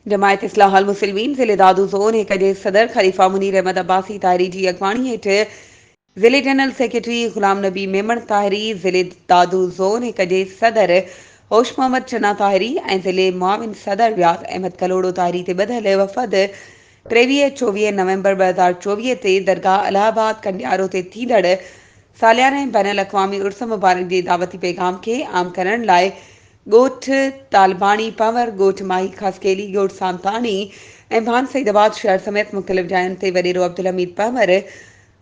جماعت اصلاح المسلمين ضلعي دادو زون هڪ جي صدر خليفه منير احمد عباسي طاهري جي اڳواڻي هيٺ ضلعي جنرل سيڪريٽري غلام نبي ميمڻ طاهري، ضلعي دادو زون هڪ جي صدر هوش محمد چنا طاهري ۽ ضلعي معاون صدر رياض احمد ڪلهوڙو طاهري تي ٻڌل وفد 23 24 نومبر 2024 تي درگاهه الهه آباد ڪنڊيارو تي ٿيندڙ ساليانه بين الاقوامي عرس مبارڪ جي دعوتي پيغام کي عام ڪرڻ لاء ڳوٺ طالباڻي، پنور، ڳوٺ ماهي خاصخيلي، ڳوٺ سامتاڻي ۽ ڀان سعيد آباد شهر سميت مختلف جاين تي وڏيرو عبدالحميد پنور،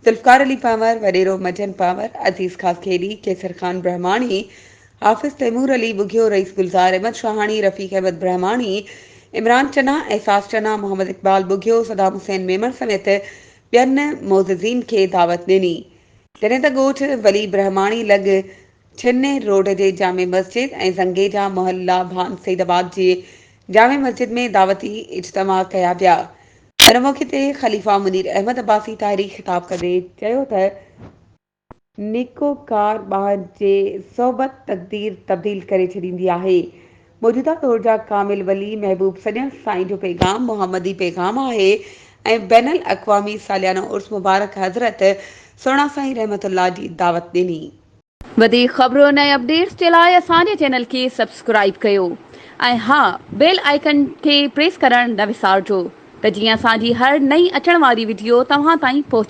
ذوالفقار علي پنور، وڏيرو مجن پنور، عزيز خاصخيلي، قيصر خان برهماڻي، حافظ تيمور علي ٻگهيو، رئيس گلزار احمد شاهاڻي، رفيق احمد برهماڻي، عمران چنا، احساس چنا، محمد اقبال ٻگهيو، صدام حسين ميمڻ سميت ٻين معززين کي دعوت ڏني. جڏهن ته ڳوٺ ولي برهماڻي لڳ ڇني روڊ جي جامع مسجد ۽ زنگيجا محلا ڀان سيد آباد جي جامع مسجد ۾ دعوتي اجتماع ڪيا ويا. ان موقعي تي خليفه منير احمد عباسي طاهري خطاب ڪندي چيو ته نيڪوڪار ٻانهن جي صحبت تقدير تبديل ڪري ڇڏيندي آهي. موجوده دور جا ڪامل ولي محبوب سڄڻ سائين جو پيغام محمدي پيغام آهي ۽ بين الاقوامي ساليانو عرس مبارڪ حضرت سهڻا سائين رحمت الله جي دعوت ڏني. وڌيڪ خبرن ۽ اپڊيٽس جي لاء اسان جي چينل کي سبسڪرائيب ڪيو ۽ ها بيل آئيڪن کي پريس ڪرڻ نه وسارجو ته جيئن اسان جي هر نئين اچڻ واري وڊيو توهان تائين پهچي.